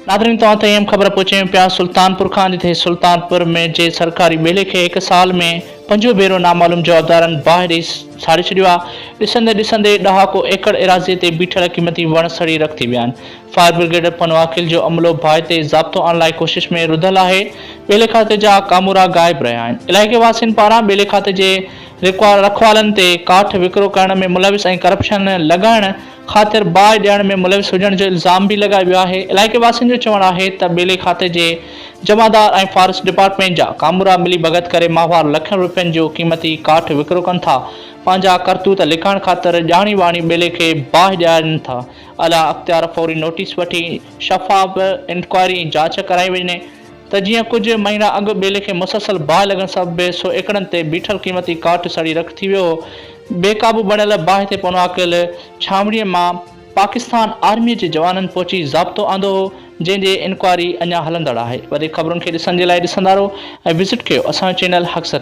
ناظرين توهان تائين اهم خبر پهچايون پيا سلطانپور کان جتي سلطانپور ۾ جي سرڪاري ٻيلي کي هڪ سال ۾ پنجون ڀيرو نامعلوم جوابدارن باهه ڏئي ساڙي ڇڏيو آهي ڏسندي ڏسندي ڏهاڪو ايڪڙ ايراضي تي بيٺل قيمتي وڻ سڙي رک ٿي ويا آهن فائر برگيڊ پنوعاقل جو عملو باهه تي ضابطو آڻڻ لاء ڪوشش ۾ رڌل آهي ٻيلي کاتي جا ڪامورا غائب رهيا آهن علائقي واسين پاران ٻيلي کاتي جي رکوالن تي ڪاٺ وڪرو ڪرڻ ۾ ملوث ۽ ڪرپشن لڳائڻ خاطر باهه ڏيڻ ۾ ملوث هجڻ جو الزام به لڳايو ويو آهي. علائقي واسين جو چوڻ آهي ته ٻيلي کاتي جي جمعدار ۽ فاريسٽ ڊپارٽمينٽ جا ڪامورا ملي ڀڳت ڪري ماهوار لکين روپين جو قيمتي ڪاٺ وڪرو ڪن ٿا، پنهنجا ڪرتوت لڪائڻ خاطر ڄاڻي واڻي ٻيلي کي باهه ڏيارين ٿا. اعليٰ اختيار فوري نوٽيس وٺي شفاف انڪوائري ۽ جاچ ڪرائي وڃي ته جيئن ڪجهه مهينا اڳ ٻيلي کي مسلسل باهه لڳڻ سبب به سو ايڪڙن تي بيٺل قيمتي ڪاٺ سڙي رک ٿي ويو هو. بي قابو بڻيل باهه تي پونواڪيل ڇانوڻيء مان پاڪستان آرميء جي جوانن پهچي ضابطو آندو هو، جنهن جي انڪوائري اڃا هلندڙ آهي. وڌيڪ خبرن کي ڏسڻ جي لاء ڏسندا رهو ۽ وزٽ ڪيو اسان جو چينل حق سچ.